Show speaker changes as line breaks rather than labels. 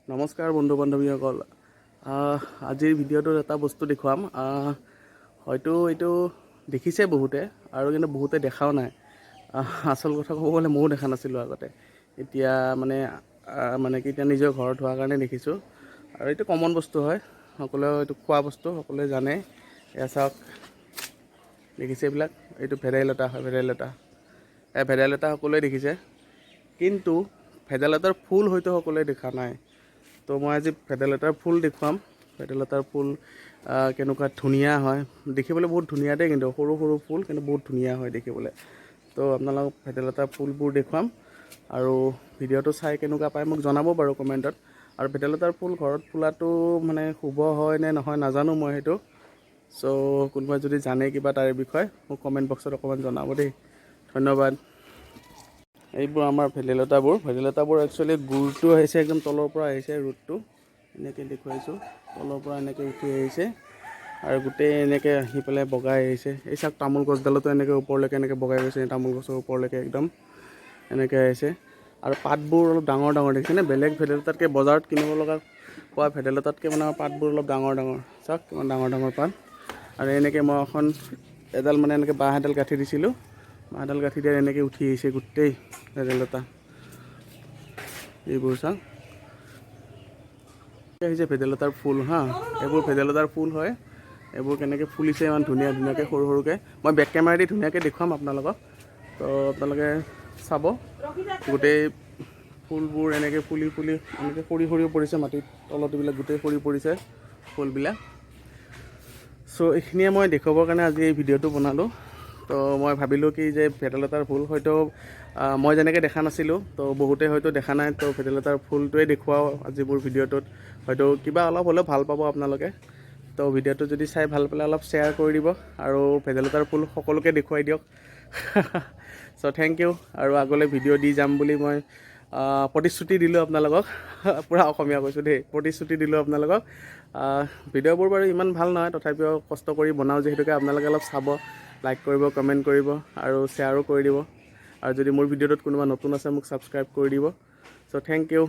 নমস্কাৰ বন্ধু বান্ধৱীসকল। আজিৰ ভিডিঅ'টোত এটা বস্তু দেখুৱাম। হয়তো এইটো দেখিছে বহুতে আৰু কিন্তু বহুতে দেখাও নাই। আচল কথা ক'ব গ'লে ময়ো দেখা নাছিলোঁ আগতে। এতিয়া মানে মানে কি, এতিয়া নিজৰ ঘৰত হোৱাৰ কাৰণে দেখিছোঁ। আৰু এইটো কমন বস্তু হয়, সকলোৱে এইটো খোৱা বস্তু, সকলোৱে জানে। এয়া চাওক, দেখিছে এইবিলাক? এইটো ভেদাইলতা হয়, ভেদাইলতা। এই ভেদাইলতা সকলোৱে দেখিছে, কিন্তু ভেদাইলতাৰ ফুল হয়তো সকলোৱে দেখা নাই। তো মই আজি ভেদাইলতাৰ ফুল দেখুৱাম। ভেদাইলতাৰ ফুল কেনেকুৱা ধুনীয়া হয় দেখিবলৈ, বহুত ধুনীয়া দেই। কিন্তু সৰু সৰু ফুল, কিন্তু বহুত ধুনীয়া হয় দেখিবলৈ। তো আপোনালোকক ভেদাইলতাৰ ফুলবোৰ দেখুৱাম আৰু ভিডিঅ'টো চাই কেনেকুৱা পায় মোক জনাব বাৰু কমেণ্টত। আৰু ভেদাইলতাৰ ফুল ঘৰত ফুলাটো মানে শুভ হয় নে নহয় নাজানো মই সেইটো। চ' কোনোবাই যদি জানে কিবা তাৰ বিষয়ে, মোক কমেণ্ট বক্সত অকণমান জনাব দেই। ধন্যবাদ। এইবোৰ আমাৰ ভেদাইলতাবোৰ। ভেদাইলতাবোৰ একচুৱেলি গুৰটো আহিছে, একদম তলৰ পৰা আহিছে ৰুটটো। এনেকৈ দেখুৱাইছোঁ, তলৰ পৰা এনেকৈ উঠি আহিছে আৰু গোটেই এনেকৈ আহি পেলাই বগাই আহিছে। এই চাওক, তামোল গছডালতো এনেকৈ ওপৰলৈকে এনেকৈ বগাই গৈছে। তামোল গছৰ ওপৰলৈকে একদম এনেকৈ আহিছে। আৰু পাতবোৰ অলপ ডাঙৰ ডাঙৰ, দেখিছেনে? বেলেগ ভেদাইলতাতকৈ, বজাৰত কিনিব লগা পোৱা ভেদাইলতাতকৈ মানে আমাৰ পাতবোৰ অলপ ডাঙৰ ডাঙৰ। চাওক, কিমান ডাঙৰ ডাঙৰ পাত। আৰু এনেকৈ মই এখন এডাল মানে এনেকৈ বাঁহ এডাল গাঁঠি দিছিলোঁ। বাঁহডাল গাঁঠি দিয়াত এনেকৈ উঠি আহিছে গোটেই ভেদাইলতা। এইবোৰ চাওক, আহিছে ভেদাইলতাৰ ফুল। হা, এইবোৰ ভেদাইলতাৰ ফুল হয়। এইবোৰ কেনেকৈ ফুলিছে ইমান ধুনীয়া ধুনীয়াকৈ, সৰু সৰুকৈ। মই বেক কেমেৰা দি ধুনীয়াকৈ দেখুৱাম আপোনালোকক। তো আপোনালোকে চাব, গোটেই ফুলবোৰ এনেকৈ ফুলি ফুলি এনেকৈ সৰি সৰিও পৰিছে মাটিত। তলত এইবিলাক গোটেই সৰি পৰিছে ফুলবিলাক। চ' এইখিনিয়ে মই দেখুৱাবৰ কাৰণে আজি এই ভিডিঅ'টো বনালোঁ। তো মই ভাবিলোঁ কি যে ভেদাইলতাৰ ফুল হয়তো মই যেনেকৈ দেখা নাছিলোঁ, তো বহুতে হয়তো দেখা নাই। তো ভেদাইলতাৰ ফুলটোৱে দেখুৱাওঁ আজি মোৰ ভিডিঅ'টোত, হয়তো কিবা অলপ হ'লেও ভাল পাব আপোনালোকে। তো ভিডিঅ'টো যদি চাই ভাল পালে অলপ শ্বেয়াৰ কৰি দিব আৰু ভেদাইলতাৰ ফুল সকলোকে দেখুৱাই দিয়ক। চ' thank U. আৰু আগলৈ ভিডিঅ' দি যাম বুলি মই প্ৰতিশ্ৰুতি দিলোঁ আপোনালোকক। পূৰা অসমীয়া কৈছোঁ দেই, প্ৰতিশ্ৰুতি দিলোঁ আপোনালোকক। ভিডিঅ'বোৰ বাৰু ইমান ভাল নহয়, তথাপিও কষ্ট কৰি বনাওঁ যিহেতুকে আপোনালোকে অলপ চাব, লাইক কৰিব, কমেণ্ট কৰিব আৰু শ্বেয়াৰো কৰি দিব। আৰু যদি মোৰ ভিডিঅ'টোত কোনোবা নতুন আছে, মোক ছাবস্ক্ৰাইব কৰি দিব। চ' thank U.